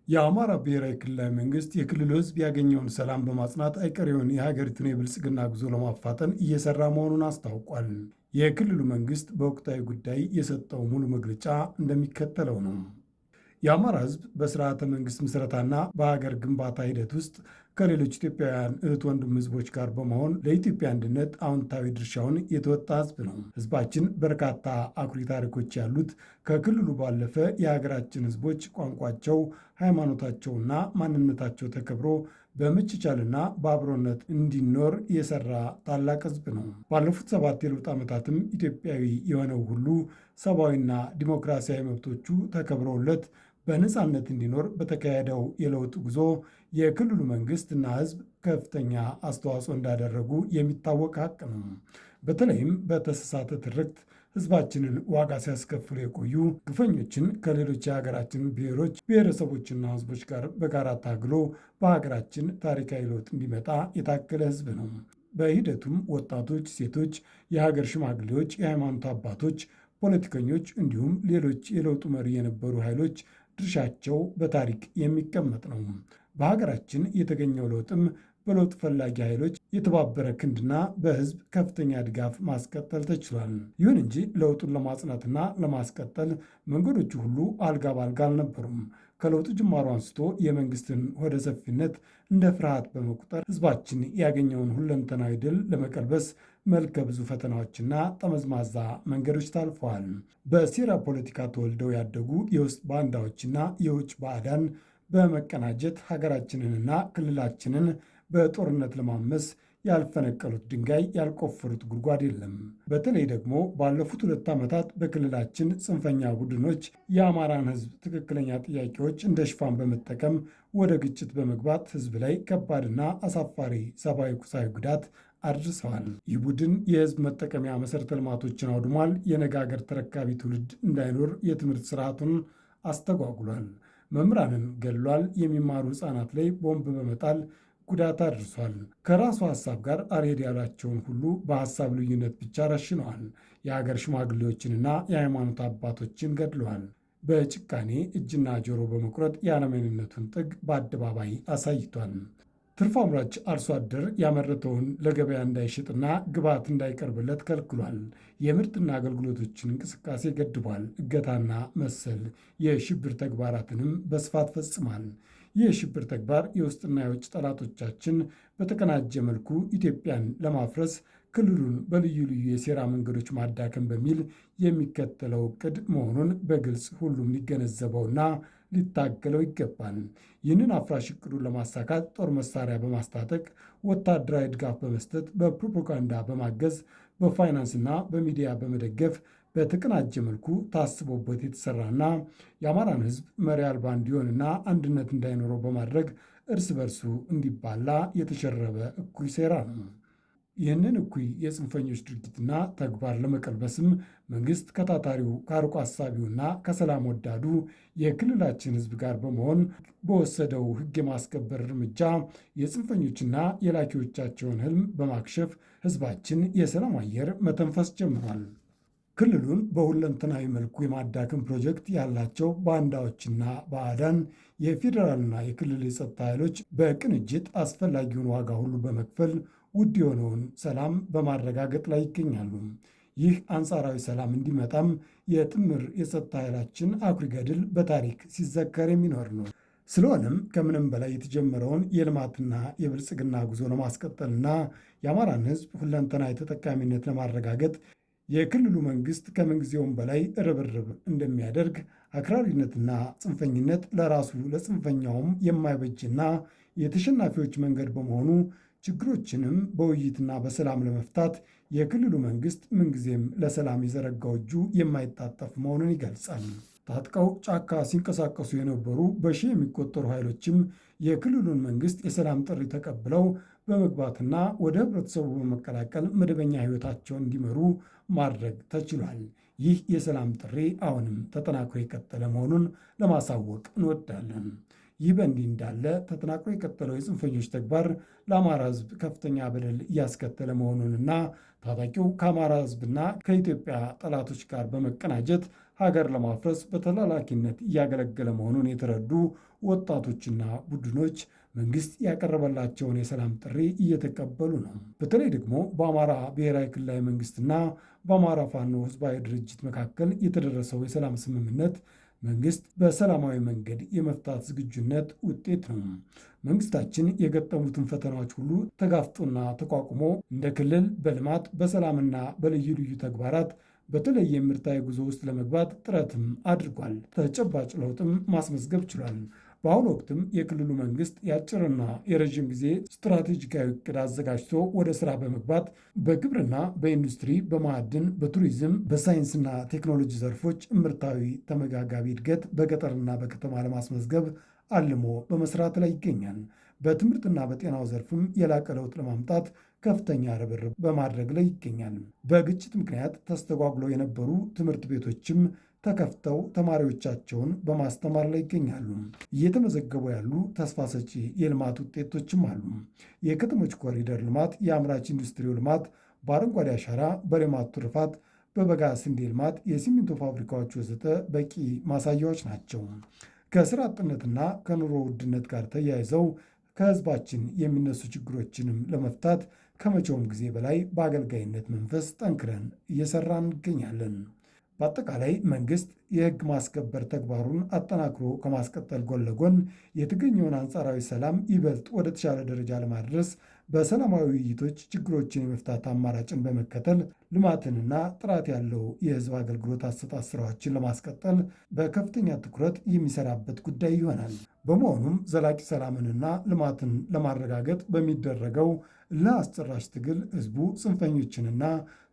የአማራ ብሔራዊ ክልላዊ መንግስት የክልሉ ሕዝብ ያገኘውን ሰላም በማጽናት አይቀሬውን የሀገሪቱን የብልጽግና ጉዞ ለማፋጠን እየሰራ መሆኑን አስታውቋል። የክልሉ መንግስት በወቅታዊ ጉዳይ የሰጠው ሙሉ መግለጫ እንደሚከተለው ነው። የአማራ ሕዝብ በስርዓተ መንግስት ምስረታና በሀገር ግንባታ ሂደት ውስጥ ከሌሎች ኢትዮጵያውያን እህት ወንድም ህዝቦች ጋር በመሆን ለኢትዮጵያ አንድነት አዎንታዊ ድርሻውን የተወጣ ህዝብ ነው። ህዝባችን በርካታ አኩሪ ታሪኮች ያሉት፣ ከክልሉ ባለፈ የሀገራችን ህዝቦች ቋንቋቸው፣ ሃይማኖታቸውና ማንነታቸው ተከብሮ በመቻቻልና በአብሮነት እንዲኖር የሰራ ታላቅ ህዝብ ነው። ባለፉት 7 የለውጥ ዓመታትም ኢትዮጵያዊ የሆነው ሁሉ ሰብአዊና ዲሞክራሲያዊ መብቶቹ ተከብረውለት በነፃነት እንዲኖር በተካሄደው የለውጥ ጉዞ የክልሉ መንግስት እና ህዝብ ከፍተኛ አስተዋጽኦ እንዳደረጉ የሚታወቅ ሀቅ ነው። በተለይም በተሳሳተ ትርክት ህዝባችንን ዋጋ ሲያስከፍሉ የቆዩ ግፈኞችን ከሌሎች የሀገራችን ብሔሮች፣ ብሔረሰቦችና ህዝቦች ጋር በጋራ ታግሎ በሀገራችን ታሪካዊ ለውጥ እንዲመጣ የታገለ ህዝብ ነው። በሂደቱም ወጣቶች፣ ሴቶች፣ የሀገር ሽማግሌዎች፣ የሃይማኖት አባቶች፣ ፖለቲከኞች እንዲሁም ሌሎች የለውጡ መሪ የነበሩ ኃይሎች ድርሻቸው በታሪክ የሚቀመጥ ነው። በሀገራችን የተገኘው ለውጥም በለውጥ ፈላጊ ኃይሎች የተባበረ ክንድና በህዝብ ከፍተኛ ድጋፍ ማስቀጠል ተችሏል። ይሁን እንጂ ለውጡን ለማጽናትና ለማስቀጠል መንገዶቹ ሁሉ አልጋ ባልጋ አልነበሩም። ከለውጡ ጅማሮ አንስቶ የመንግስትን ሆደ ሰፊነት እንደ ፍርሃት በመቁጠር ህዝባችን ያገኘውን ሁለንተናዊ ድል ለመቀልበስ መልከ ብዙ ፈተናዎችና ጠመዝማዛ መንገዶች ታልፈዋል። በሴራ ፖለቲካ ተወልደው ያደጉ የውስጥ ባንዳዎችና የውጭ ባዕዳን በመቀናጀት ሀገራችንንና ክልላችንን በጦርነት ለማመስ ያልፈነቀሉት ድንጋይ፣ ያልቆፈሩት ጉድጓድ የለም። በተለይ ደግሞ ባለፉት 2 ዓመታት በክልላችን ጽንፈኛ ቡድኖች የአማራን ሕዝብ ትክክለኛ ጥያቄዎች እንደ ሽፋን በመጠቀም ወደ ግጭት በመግባት ሕዝብ ላይ ከባድና አሳፋሪ ሰብአዊ፣ ቁሳዊ ጉዳት አድርሰዋል። ይህ ቡድን የሕዝብ መጠቀሚያ መሠረተ ልማቶችን አውድሟል። የነገ አገር ተረካቢ ትውልድ እንዳይኖር የትምህርት ስርዓቱን አስተጓጉሏል። መምህራንን ገድሏል። የሚማሩ ሕፃናት ላይ ቦምብ በመጣል ጉዳት አድርሷል። ከራሱ ሐሳብ ጋር አልሄድ ያላቸውን ሁሉ በሐሳብ ልዩነት ብቻ ረሽነዋል። የሀገር ሽማግሌዎችንና የሃይማኖት አባቶችን ገድለዋል። በጭካኔ እጅና ጆሮ በመቁረጥ የአረመኔነቱን ጥግ በአደባባይ አሳይቷል። ትርፍ አምራች አርሶ አደር ያመረተውን ለገበያ እንዳይሸጥና ግብዓት እንዳይቀርብለት ከልክሏል። የምርትና አገልግሎቶችን እንቅስቃሴ ገድቧል። እገታና መሰል የሽብር ተግባራትንም በስፋት ፈጽሟል። ይህ የሽብር ተግባር የውስጥና የውጭ ጠላቶቻችን በተቀናጀ መልኩ ኢትዮጵያን ለማፍረስ፣ ክልሉን በልዩ ልዩ የሴራ መንገዶች ማዳከም በሚል የሚከተለው ዕቅድ መሆኑን በግልጽ ሁሉም ሊገነዘበውና ሊታገለው ይገባል። ይህንን አፍራሽ ዕቅዱን ለማሳካት ጦር መሳሪያ በማስታጠቅ፣ ወታደራዊ ድጋፍ በመስጠት፣ በፕሮፓጋንዳ በማገዝ፣ በፋይናንስና በሚዲያ በመደገፍ በተቀናጀ መልኩ ታስቦበት የተሰራና የአማራን ሕዝብ መሪ አልባ እንዲሆንና አንድነት እንዳይኖረው በማድረግ እርስ በርሱ እንዲባላ የተሸረበ እኩይ ሴራ ነው። ይህንን እኩይ የጽንፈኞች ድርጊትና ተግባር ለመቀልበስም መንግስት ከታታሪው፣ ከአርቆ አሳቢውና ከሰላም ወዳዱ የክልላችን ሕዝብ ጋር በመሆን በወሰደው ሕግ የማስከበር እርምጃ የጽንፈኞችና የላኪዎቻቸውን ህልም በማክሸፍ ሕዝባችን የሰላም አየር መተንፈስ ጀምሯል። ክልሉን በሁለንተናዊ መልኩ የማዳከም ፕሮጀክት ያላቸው ባንዳዎችና ባዕዳን የፌዴራልና የክልል የጸጥታ ኃይሎች በቅንጅት አስፈላጊውን ዋጋ ሁሉ በመክፈል ውድ የሆነውን ሰላም በማረጋገጥ ላይ ይገኛሉ። ይህ አንጻራዊ ሰላም እንዲመጣም የጥምር የጸጥታ ኃይላችን አኩሪ ገድል በታሪክ ሲዘከር የሚኖር ነው። ስለሆነም ከምንም በላይ የተጀመረውን የልማትና የብልጽግና ጉዞ ለማስቀጠልና የአማራን ሕዝብ ሁለንተናዊ ተጠቃሚነት ለማረጋገጥ የክልሉ መንግስት ከምንጊዜውም በላይ ርብርብ እንደሚያደርግ፣ አክራሪነትና ጽንፈኝነት ለራሱ ለጽንፈኛውም የማይበጅና የተሸናፊዎች መንገድ በመሆኑ ችግሮችንም በውይይትና በሰላም ለመፍታት የክልሉ መንግስት ምንጊዜም ለሰላም የዘረጋው እጁ የማይታጠፍ መሆኑን ይገልጻል። ታጥቀው ጫካ ሲንቀሳቀሱ የነበሩ በሺህ የሚቆጠሩ ኃይሎችም የክልሉን መንግስት የሰላም ጥሪ ተቀብለው በመግባትና ወደ ህብረተሰቡ በመቀላቀል መደበኛ ህይወታቸውን እንዲመሩ ማድረግ ተችሏል። ይህ የሰላም ጥሪ አሁንም ተጠናክሮ የቀጠለ መሆኑን ለማሳወቅ እንወዳለን። ይህ በእንዲህ እንዳለ ተጠናክሮ የቀጠለው የጽንፈኞች ተግባር ለአማራ ህዝብ ከፍተኛ በደል እያስከተለ መሆኑንና ታጣቂው ከአማራ ህዝብና ከኢትዮጵያ ጠላቶች ጋር በመቀናጀት ሀገር ለማፍረስ በተላላኪነት እያገለገለ መሆኑን የተረዱ ወጣቶችና ቡድኖች መንግስት ያቀረበላቸውን የሰላም ጥሪ እየተቀበሉ ነው። በተለይ ደግሞ በአማራ ብሔራዊ ክልላዊ መንግስትና በአማራ ፋኖ ህዝባዊ ድርጅት መካከል የተደረሰው የሰላም ስምምነት መንግስት በሰላማዊ መንገድ የመፍታት ዝግጁነት ውጤት ነው። መንግስታችን የገጠሙትን ፈተናዎች ሁሉ ተጋፍጦና ተቋቁሞ እንደ ክልል በልማት፣ በሰላምና በልዩ ልዩ ተግባራት በተለየ ምርታዊ ጉዞ ውስጥ ለመግባት ጥረትም አድርጓል። ተጨባጭ ለውጥም ማስመዝገብ ችሏል። በአሁኑ ወቅትም የክልሉ መንግስት የአጭርና የረዥም ጊዜ ስትራቴጂካዊ እቅድ አዘጋጅቶ ወደ ስራ በመግባት በግብርና፣ በኢንዱስትሪ፣ በማዕድን፣ በቱሪዝም፣ በሳይንስና ቴክኖሎጂ ዘርፎች እምርታዊ ተመጋጋቢ እድገት በገጠርና በከተማ ለማስመዝገብ አልሞ በመስራት ላይ ይገኛል። በትምህርትና በጤናው ዘርፍም የላቀ ለውጥ ለማምጣት ከፍተኛ ርብርብ በማድረግ ላይ ይገኛል። በግጭት ምክንያት ተስተጓጉለው የነበሩ ትምህርት ቤቶችም ተከፍተው ተማሪዎቻቸውን በማስተማር ላይ ይገኛሉ። እየተመዘገቡ ያሉ ተስፋ ሰጪ የልማት ውጤቶችም አሉ። የከተሞች ኮሪደር ልማት፣ የአምራች ኢንዱስትሪው ልማት፣ በአረንጓዴ አሻራ፣ በሌማት ትሩፋት፣ በበጋ ስንዴ ልማት፣ የሲሚንቶ ፋብሪካዎች ወዘተ በቂ ማሳያዎች ናቸው። ከስራ አጥነትና ከኑሮ ውድነት ጋር ተያይዘው ከህዝባችን የሚነሱ ችግሮችንም ለመፍታት ከመቼውም ጊዜ በላይ በአገልጋይነት መንፈስ ጠንክረን እየሰራን እንገኛለን። በአጠቃላይ መንግስት የህግ ማስከበር ተግባሩን አጠናክሮ ከማስቀጠል ጎን ለጎን የተገኘውን አንጻራዊ ሰላም ይበልጥ ወደ ተሻለ ደረጃ ለማድረስ በሰላማዊ ውይይቶች ችግሮችን የመፍታት አማራጭን በመከተል ልማትንና ጥራት ያለው የህዝብ አገልግሎት አሰጣጥ ስራዎችን ለማስቀጠል በከፍተኛ ትኩረት የሚሰራበት ጉዳይ ይሆናል። በመሆኑም ዘላቂ ሰላምንና ልማትን ለማረጋገጥ በሚደረገው ለአስጨራሽ ትግል ህዝቡ ጽንፈኞችንና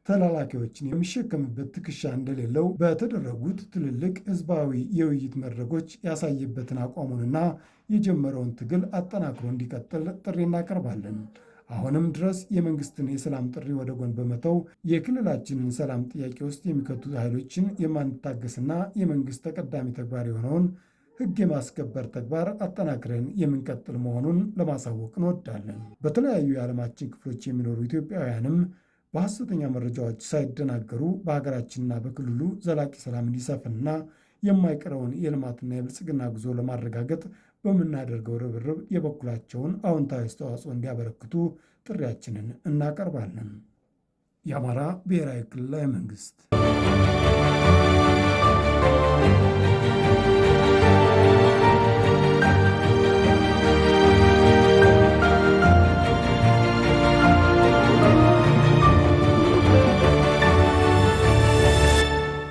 ተላላኪዎችን የሚሸከምበት ትከሻ እንደሌለው በተደረጉት ትልልቅ ህዝባዊ የውይይት መድረኮች ያሳየበትን አቋሙንና የጀመረውን ትግል አጠናክሮ እንዲቀጥል ጥሪ እናቀርባለን። አሁንም ድረስ የመንግስትን የሰላም ጥሪ ወደ ጎን በመተው የክልላችንን ሰላም ጥያቄ ውስጥ የሚከቱ ኃይሎችን የማንታገስና የመንግስት ተቀዳሚ ተግባር የሆነውን ህግ የማስከበር ተግባር አጠናክረን የምንቀጥል መሆኑን ለማሳወቅ እንወዳለን። በተለያዩ የዓለማችን ክፍሎች የሚኖሩ ኢትዮጵያውያንም በሐሰተኛ መረጃዎች ሳይደናገሩ በሀገራችንና በክልሉ ዘላቂ ሰላም እንዲሰፍንና የማይቀረውን የልማትና የብልጽግና ጉዞ ለማረጋገጥ በምናደርገው ርብርብ የበኩላቸውን አዎንታዊ አስተዋጽኦ እንዲያበረክቱ ጥሪያችንን እናቀርባለን። የአማራ ብሔራዊ ክልላዊ መንግስት።